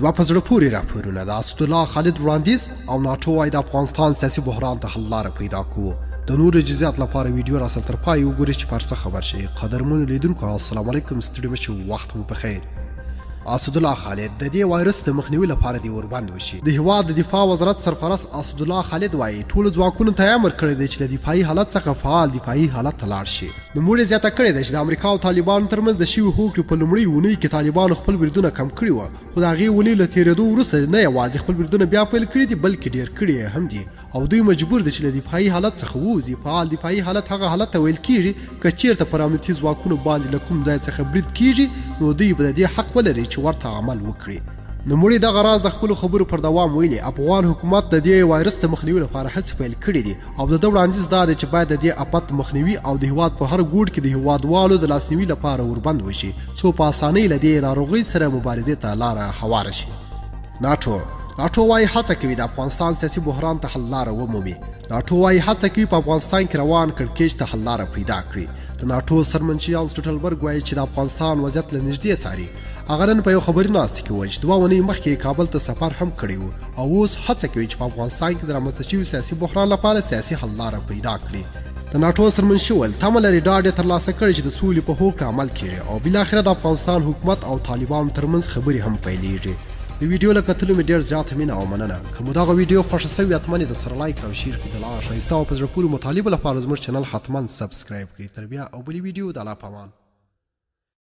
دوه په زړه پورې راپورونه، د اسدالله خالد وړاندیز او ناټو وايي د افغانستان سیاسي بحران ته حل لاره پیدا کوو. د نورو جزئیات لپاره ویډیو راسره تر پای وګورئ چې په هر څه خبر شئ. قدرمنو لیدونکو السلام علیکم، ستړي مه شئ، وخت مو پخیر. اسدالله خالد، د دې وایرس د مخنیوي لپاره دې اوربند وشي. د هیواد د دفاع وزارت سرپرست اسدالله خالد وايي، ټولو ځواکونو ته یې امر کړی دی چې له دفاعي حالت څخه فعال دفاعي حالت ته لاړ شي. نوموړي زیاته کړې ده چې د امریکا او طالبانو ترمنځ د شوې هوکړې په لومړۍ اونۍ کې طالبانو خپل بریدونه کم کړي وو، خو د هغې اونۍ له تېرېدو وروسته نه یوازې خپل بریدونه بیا پیل کړي دي، بلکې ډېر کړي یې هم دي او دوی مجبور دي چې له دفاعي حالت څخه ووځي. فعال دفاعي حالت هغه حالت ته ویل کېږي که چېرته پر امنیتي ځواکونو باندې له کوم ځای څخه برید کېږي، نو دوی به د دې حق ولري چې ورته عمل وکړي. نوموړي دغه راز د خپلو خبرو پر دوام ویلي، افغان حکومت د دې وایرس د مخنیوي لپاره هڅې پیل کړې دي او د ده وړاندیز دا دی چې باید د دې افت مخنیوي او د هیواد په هر ګوټ کې د هیوادوالو د لاسنیوي لپاره اوربند وشي، څو په اسانۍ له دې ناروغۍ سره مبارزې ته لاره هواره شي. ناټو ناټو وايي هڅه کوي د افغانستان سیاسي بحران ته حل لاره ومومي. ناټو وايي هڅه کوي په افغانستان کې روان کړکېچ ته حل لاره پیدا کړي. د ناټو سرمنشي یان سټوټلبرګ وايي چې د افغانستان وضعیت له نږدې څاري. هغه نن په یو خبري ناسته کې وویل چې 2 اونۍ مخکې یې کابل ته سفر هم کړی و او اوس هڅه کوي چې په افغانستان کې د رامنځته شوي سیاسي بحران لپاره سیاسي حل لاره پیدا کړي. د ناټو سرمنشي وویل، تمه لري ډاډ یې ترلاسه کړی چې د سولې په هوکړه عمل کیږي او بالاخره د افغانستان حکومت او طالبانو ترمنځ خبرې هم پیلیږي. د ویډیو له کتلو مې ډیر زیاته مینه او مننه. که مو دغه ویډیو خوښه شوې حتما یې درسره لایک او شیر کړئ. د لا ښایسته او په زړه پورې مطالبو لپاره زموږ چینل حتما سبسکرایب کړئ. تر بیا او بلې ویډیو د الله په امان.